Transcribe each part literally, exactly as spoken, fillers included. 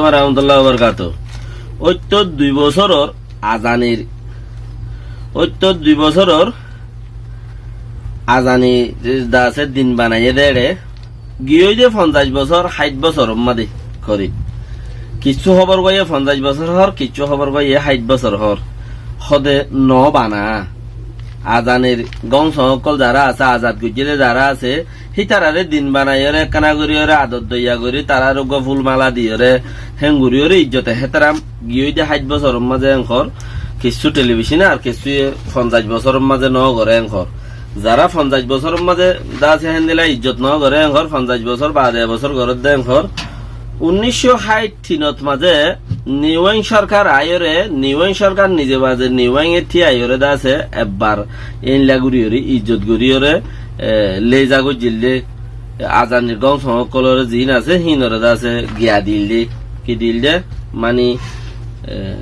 Warahmatullahi wabarakatuh. Óitto dui bosóror azanir, óitto dui bosóror azani dase din banaiyé dé ére, giyói dé fonzaic bosór, háit bosóror mazé korib. Kissú hóbor goiyé fonzaic bosór hoór, kissú hóbor goiyé háit bosór hoór. Hóde no bana. Azanir góng song ókkol zará asé, azad goijjé dé zará asé, hítararé din banaiyóre, ekkána goríyoré, ador doiya gorí, taráre uggúa ful mala diyoré, héen goríyoré ijjot ehteram giyói dé háit bosóror mazé enkor, kissú telibicone ar kissúye fonzaic bosóror mazé no goré enkor. Zará fonzaic bosóror mazé dase héndilla ijjot no goré enkor, fonzaic bosór baade e bosór gorédde enkor. Unnícco háit tinot mazé Niuwáin sorkar aiyóre, Niuwáin sorkar nize baze Niuwáin e thíyaiyóre dase ebbar éilla goríyoré, ijjot goríyoré, e, léza goijjíl dé, azanir góng song ókkolóre ziín asé, híinoré dase giya dil dé. Ki dil dé? Mani, e,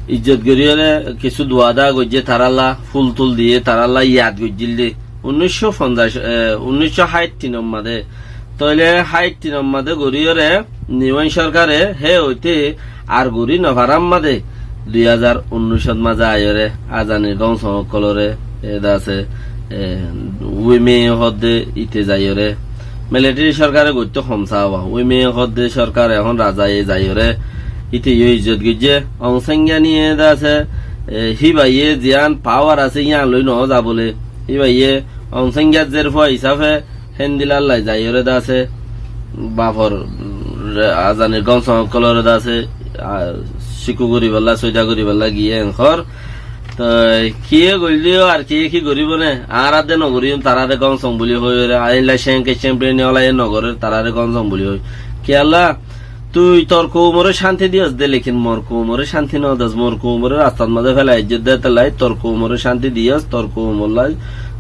ijjot goríyoré kissú dua dua goijjé tarálla, ful tul diyé tarálla, yad goijjíl dé. Unnícco fonzaic, e, unnícco háit tinor mazé. Tóile háit tinor mazé goríyoré Niuwáin sorkare hé óite ar gorí nofarár mazé dui házar unnícot mazé aiyóre azanir góng song ókkolóre, e, dase, e, uime hoódde íte zaiyóre. Militeri sorkare goittó hom saáwa. Uime hoódde sorkar ehón razaye zaiyóre íte yó ijjot goijjé. Ong Sengya niye dase, e, híbaye ziyán pawar asé yían loi no za bóle. Híbaye Ong Sengyar zerfua hisafe héndilla lai zaiyóre dase, bafor, mm, re-, azanir góng song ókkolóre dase, a, cíku goríbolla, sóida goríbolla giyé enkor. Toi kiyé goillé yó ar kiyé ki goríbo né? Añára de nogoríyum, taráre góng song buli hoiyóre, ailla cénke cémpiyoni ólaye nogorér, taráre góng song buli hoi. Kiyólla? Tui tor koumoré cánti diyós dé, lekin mor koumoré cánti no des, mor koumoré rastar mazé félai aijjós dé, étella tor koumoré cánti diyós, tor koumolla,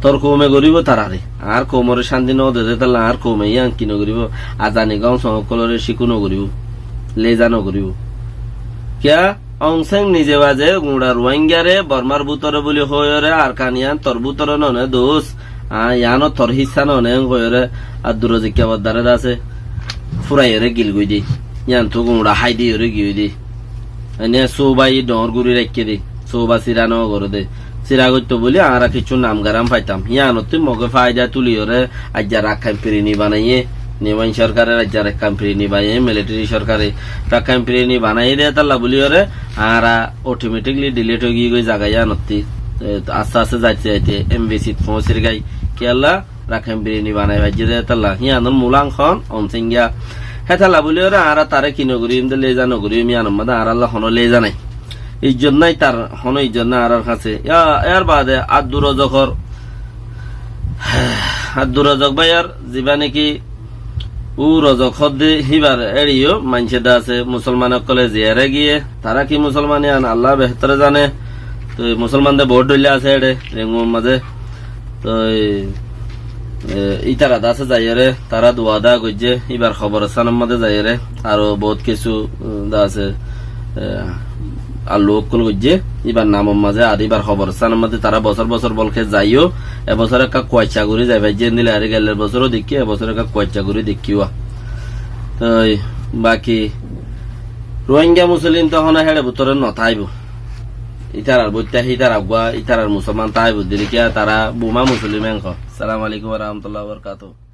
tor koume goríbo taráre. Añár koumoré cánti no des, étella añár koume yían ki no goríbo, azani góng song ókkolóre cíku no goríbo, léza no goríbo. Kiyá? Ong Seng nize baze guñça Ruáinggare Bormár bútore buli hoiyóre Arkan yían tor bútore no né dous, aññí yíano tor híssa no né hoiyóre Abdur Rozak Kebaddáre dase furaiyóre gil goi dé. Yíantu guñça hái diyóre giyói dé. Ene sóuba yí dhoóñr gorí raikké dé. Sóuba sira no goré dé. Sira goittó buli añára kessú nam garam faitam. Yíanottú Moge faida tuliyóre aijja Rakkain Pirini banaiyé. Niuwáin sorkare aijja Rakkain Pirini banaiyé, militeri sorkare Rakkain Pirini banaiyé dé étella buliyóre añára otometikli dhilét ói giyói zaga yíanottú. E, aste aste zaite zaite embesittú foóñsir gái. Kiyólla? Rakkain Pirini banai faijjé dé étella. Híanor mul ong hon, Ong Seng yá. Hétella buliyóre añára taré ki no goríyum dé, léza no goríyum, yíanor mazé añárálla honó léza nái. Ijjot nái tar, honó ijjot nái añárár hañsé. Yá, yár baade Abdur Rozakor, Abdur Rozak báiyar zibá neki Ú Rozok hoódde híbar éçe yó maincé de asé, musolman ókkole ziyare giyé, tará ki musolman yían Allah behétore zane. Toi musolman de bout dhoilla asé éçe, Renguwar mazé. Toi, e, ítara de asé zaiyóre, tará dua dua goijjé, íbar koborostánor mazé zaiyóre, aró bout kessú, um, de asé, e, allu ókkol goijjé, íbar namor mazé ar íbar koborostánor mazé tará bosór bosór bolke zaiyó, e bosór ekká kuaicca gorí zai faijjé, endilla ar gelor bosór ó deikkí, e bosór ekká kuaicca gorí deikkí wa. Toi baki Ruáingga musolman to hono héçe bútore no táibo. Ítarar boitta hítara uggúa, ítarar musolman táibo, derikiya tará buma musolman ko. Assalamu alaikum wa rahmatullahi wa barakatuhu.